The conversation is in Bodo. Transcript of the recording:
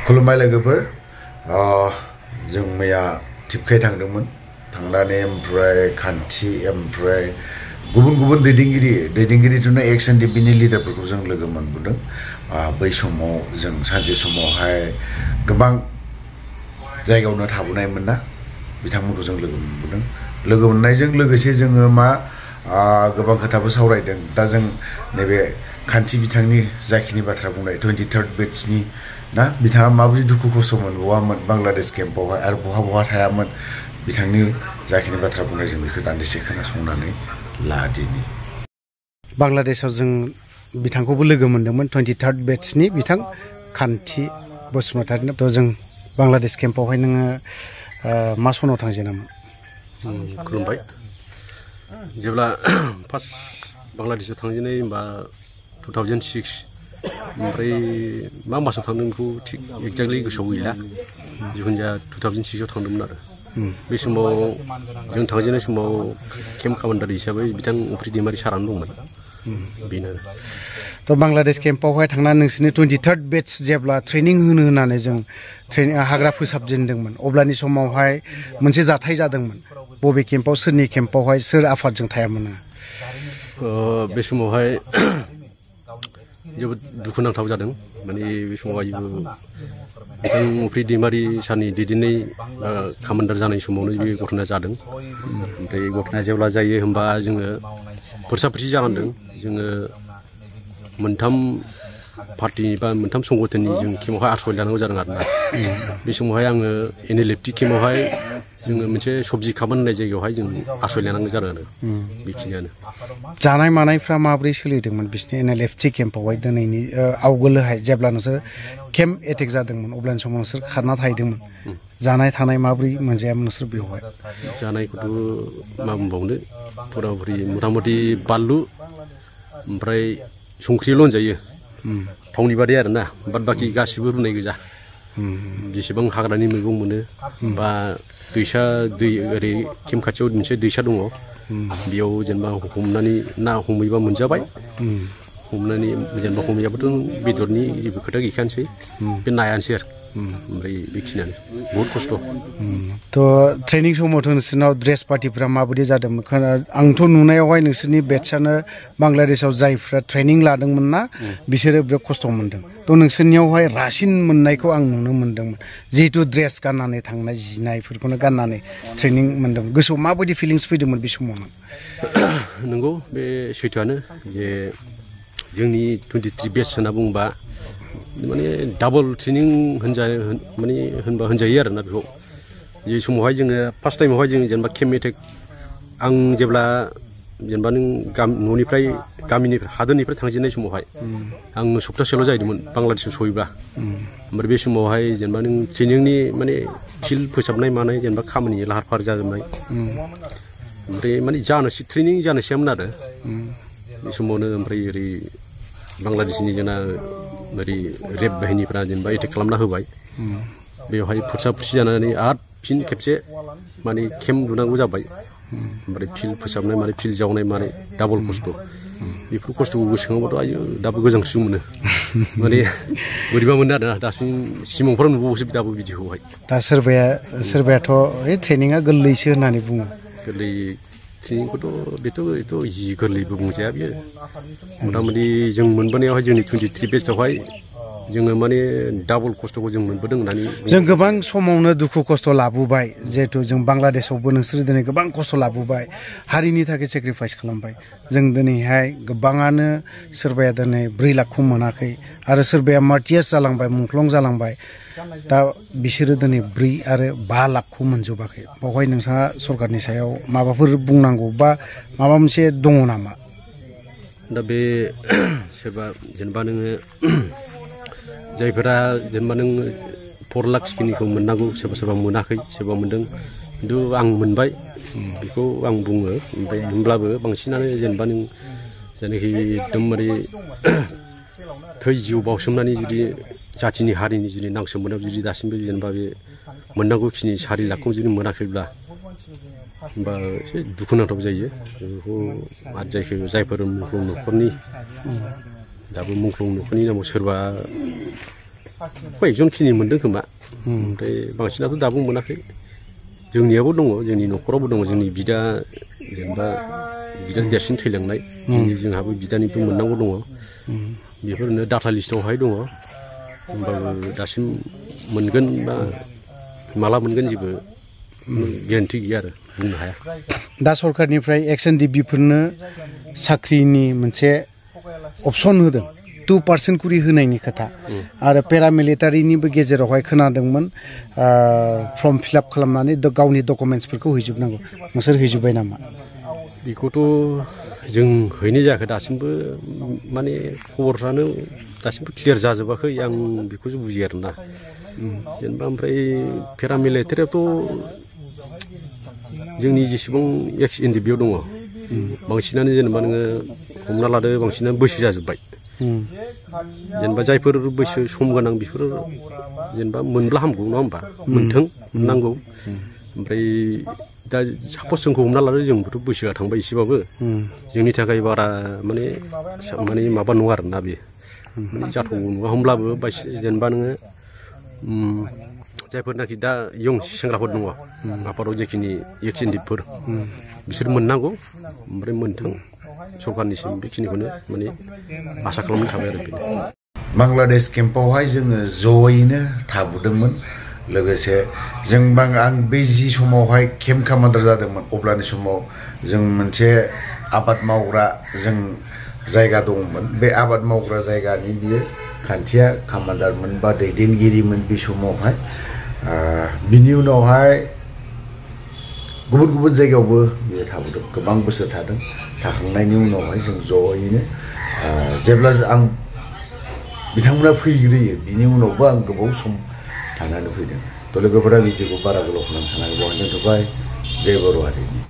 खुलुमबाय लोगोफोर जों मैया टिपकाय थांदोंमोन थांनानै ओमफ्राय खान्थि ओमफ्राय गुबुन गुबुन दैदेनगिरिफोरनो एक्सन डिपिनि लिडारफोरखौ जों लोगो मोनबोदों बै समाव जों सानसे समावहाय गोबां जायगायावनो थाबोनायमोन ना बिथांमोनखौ जों लोगो मोनबोदों लोगो मोननायजों लोगोसे जोङो मा गोबां खोथाबो सावरायदों दा जों नैबे खान्थि बिथांनि जाखिनि बाथ्रा बुंनाय 23rd बेट्सनि ना बिथाङा माबोरै दुखु खस्थ' मोनबावामोन बांलादेश केम्पआवहाय आरो बहा थायामोन बिथांनि जाखिनि बाथ्रा बुंनाय जों बेखौ दान्दिसे खोनासंनानै लादिनि बांलादेशआव जों बिथांखौबो लोगो मोनदोंमोन 23rd बेट्सनि बिथां खान्थि बसुमतारी थ' जों बांलादेश केम्पआवहाय नोङो मा सनाव थांजेनामोन खुलुमबाय जेब्ला फार्स्ट बांलादेशआव थांजेननाय होनबा 2006 ओमफ्राय मा मासाव थांदों बेखौ थिग एक्जेक्टलि गोसोआव गैला जिखुनु जाया 2006आव थांदोंमोन आरो बे समाव जों थांजेननाय समाव केम्प कमान्डार हिसाबै बिथां उफ्रि दैमारि सारानो दंमोन बेनो थ' बांलादेश केम्पआवहाय थांनानै नोंसोरनि 23rd बेट्स जेब्ला ट्रेनिं होनो होननानै जों हाग्रा फोसाबजेनदोंमोन अब्लानि समावहाय मोनसे जाथाय जादोंमोन बबे केम्पआव सोरनि केम्पआवहाय सोर आफादजों थायामोन बे समावहाय जोबोद दुखुनांथाव जादों माने बे समावहाय बिथां उफ्रि दैमारि सारनि दैदेननाय कमान्डार जानाय समावनो बे घटनाया जादों ओमफ्राय घटनाया जेब्ला जायो होमबा जोङो फोरसाफोरसि जानांदों जोङो मोनथाम पार्टिनि बा मोनथाम संगठननि जों केम्पआवहाय आश्रय लानांगौ जादों आरोना बे समावहाय आङो NLFT केम्पआवहाय जोङो मोनसे सबजि खामोन होननाय जायगायावहाय जों आश्रय लानांगौ जादों आरो बेखिनियानो जानाय मानायफ्रा माबोरै सोलिदोंमोन बिसोरनि NLFT केम्पआवहाय दिनैनि आवगोलोहाय जेब्ला नोंसोर केम्प एटेक जादोंमोन अब्लानि समाव नोंसोर खारना थाहैदोंमोन जानाय थानाय माबोरै मोनजायामोन नोंसोर बेवहाय जानायखौथ' मा बुंबावनो पुरापुरि मथा-मथि बानलु ओमफ्राय संख्रिल' होनजायो थावनि बादै आरोना बाद बाखि गासिबो रुनाय गोजा जेसेबां हाग्रानि मैगं मोनो बा दैसा ओरै केम्प खाथियाव मोनसे दैसा दङ बेयाव जेनेबा हमनानै ना हमैबा मोनजाबाय हमनानै जेनेबा हमैयाबोथ' बेदरनि जेबो खोथा गैखायानोसै बे नायानोसै आरो ओमफ्राय बेखिनियानो बहुद खस्थ' थ' ट्रेनिं समावथ' नोंसोरनाव ड्रेस पार्टिफ्रा माबायदि जादोंमोन आंथ' नुनायावहाय नोंसोरनि बेट्सआनो बांलादेशआव जायफ्रा ट्रेनिं लादोंमोन ना बिसोरो बिराद खस्थ' मोन्दों थ' नोंसोरनियावहाय रासिन मोननायखौ आं नुनो मोन्दोंमोन जिहेतु ड्रेस गाननानै थांनाय जिनायफोरखौनो गाननानै ट्रेनिं मोन्दोंमोन गोसोआव माबायदि फिलिंस फैदोंमोन बे समावनो नंगौ बे सैथोआनो जे जोंनि 23 बेट्स होनना बुङोबा माने डाबल ट्रेनिं होनजायो आरोना बेखौ जे समावहाय जोङो फार्स्ट टाइमावहाय जों जेनेबा केम्प एटेक आं जेब्ला जेनेबा नों न'निफ्राय गामिनिफ्राय हादोरनिफ्राय थांजेननाय समावहाय आं सप्तासेल' जाहैदोंमोन बांलादेशआव सहैब्ला ओमफ्राय बे समावहाय जेनेबा नों ट्रेनिंनि माने फिल्ड फोसाबनाय मानाय जेनेबा खामानि लाहार फाहार जाजोबनाय ओमफ्राय माने ट्रेनिं जानोसैयामोन आरो बे समावनो ओमफ्राय ओरै बांलादेशनि जोंना ओरै रेप बाहिनीफ्रा जेनेबा एटेक खालामना होबाय बेवहाय फोरसाफोरसि जानानै आरो फिन खेबसे माने केम्प लुनांगौ जाबाय ओमफ्राय फिल्ड फोसाबनाय माने फिल्ड जावनाय माने डाबल खस्थ' बेफोर खस्थ'खौ गोसोखाङोबाथ' आयो दाबो गोजांस्रिउ मोनो माने बोरैबा मोनो आरोना दासिम सिमांफोराव नुबावोसो दाबो बिदिखौहाय दा सोरबायाथ' ट्रेनिङा गोरलैसो होननानै बुङो गोरलै ट्रेनिंखौथ' बेथ' जि गोरलैबो बुंजाया बियो मथा-मथि जों मोनबोनायावहाय जोंनि 23 बेट्सआवहाय जोङो माने डाबल खस्थ'खौ जों मोनबोदों होननानै जों गोबां समावनो दुखु खस्थ' लाबोबाय जिहेथु जों बांलादेशआवबो नोंसोरो दिनै गोबां खस्थ' लाबोबाय हारिनि थाखाय सेक्रिफाइस खालामबाय जों दिनैहाय गोबाङानो सोरबाया दिनै 4 लाखखौ मोनाखै आरो सोरबाया मार्टियास जालांबाय मुंख्लं जालांबाय दा बिसोरो दिनै 4 आरो 5 लाखखौ मोनजोबाखै बेवहाय नोंथाङा सरकारनि सायाव माबाफोर बुंनांगौ बा माबा मोनसे दङ नामा दा बे सोरबा जेनेबा नोङो जायफोरा जेनेबा नों 4 लाखखिनिखौ मोननांगौ सोरबा मोनाखै सोरबा मोनदों खिन्थु आं मोनबाय बेखौ आं बुङो ओमफ्राय होमब्लाबो बांसिनानो जेनेबा नों जायनाखि एकदमबारे थै जिउ बावसोमनानै जुदि जाथिनि हारिनि जुदि नांसोमबोनायाव जुदि दासिमबो जेनेबा बे मोननांगौखिनि 4 लाखखौ जुदि मोनाखैब्ला होमबा एसे दुखुनांथाव जायो बेखौ आरो जायफोर मुंख्लं न'खरनि दाबो मुंख्लं न'खरनि नामाव सोरबा कयेकजनखिनि मोनदों खोमा ओमफ्राय बांसिनाथ' दाबो मोनाखै जोंनियावबो दङ जोंनि न'खरावबो दङ जोंनि बिदा जेनेबा बिदा देरसिन थैलांनाय जोंहाबो बिदानिबो मोननांगौ दङ बेफोरनो डाटा लिस्टआवहाय दङ होमबाबो दासिम मोनगोन बा माला मोनगोन जेबो गेरेन्टि गैया आरो बुंनो हाया दा सरकारनिफ्राय एक्स एन डि बिफोरनो साख्रिनि मोनसे अपसन होदों 2% कुरि होनायनि खोथा आरो पेरामिलिटारिनिबो गेजेरावहाय खोनादोंमोन फर्म फिलआप खालामनानै गावनि डकुमेन्ट्सफोरखौ हैजोबनांगौ नोंसोर हैजोब्बाय नामा बेखौथ' जों हैनाय जायाखै दासिमबो माने खबरफ्रानो दासिमबो क्लियार जाजोबाखै आं बेखौसो बुजियो आरोना जेनेबा ओमफ्राय पेरामिलिटारियाथ' जोंनि जेसेबां एक्स एन डि बिआव दङ बांसिनानो जेनेबा नोङो हमना लादो बांसिनानो बैसो जाजोब्बाय जेनेबा जायफोर बैसो सम गोनां बेफोर जेनेबा मोनब्ला हामगौ नङा होमबा मोनथों मोननांगौ ओमफ्राय दा सापस जोंखौ हमना लादो जोंबोथ' बैसोआ थांबाय एसेबाबो जोंनि थाखाय बारा माने माबा नङा आरोना बे माने जाथाव नङा होमब्लाबो जेनेबा नोङो जायफोरनाखि दा यं सेंग्राफोर दङ आफादाव जेखिनि एक्स एन डि फोर बिसोर मोननांगौ ओमफ्राय मोनथों सरकारनिसिम बेखिनिखौनो माने आसा खालामनो थाबाय आरो बेनो बांलादेश केम्पआवहाय जोङो जयैनो थाबोदोंमोन लोगोसे जों आं बे जि समावहाय केम्प कामान्डार जादोंमोन अब्लानि समाव जों मोनसे आबाद मावग्रा जों जायगा दंमोन बे आबाद मावग्रा जायगानि बियो खान्थिया कामान्डारमोन बा दैदेनगिरिमोन बे समावहाय बिनि उनावहाय गुबुन गुबुन जायगायावबो बियो थाबोदों गोबां बोसोर थादों थाखांनायनि उनावहाय जों जयैनो जेब्ला आं बिथांमोना फैग्रोयो बिनि उनावबो आं गोबाव सम थानानै फैदों थ' लोगोफोरा बिदिखौ बारा गोलाव खालामनो सानाखै बावहाय दोनथ'बाय जय बर' हारिनि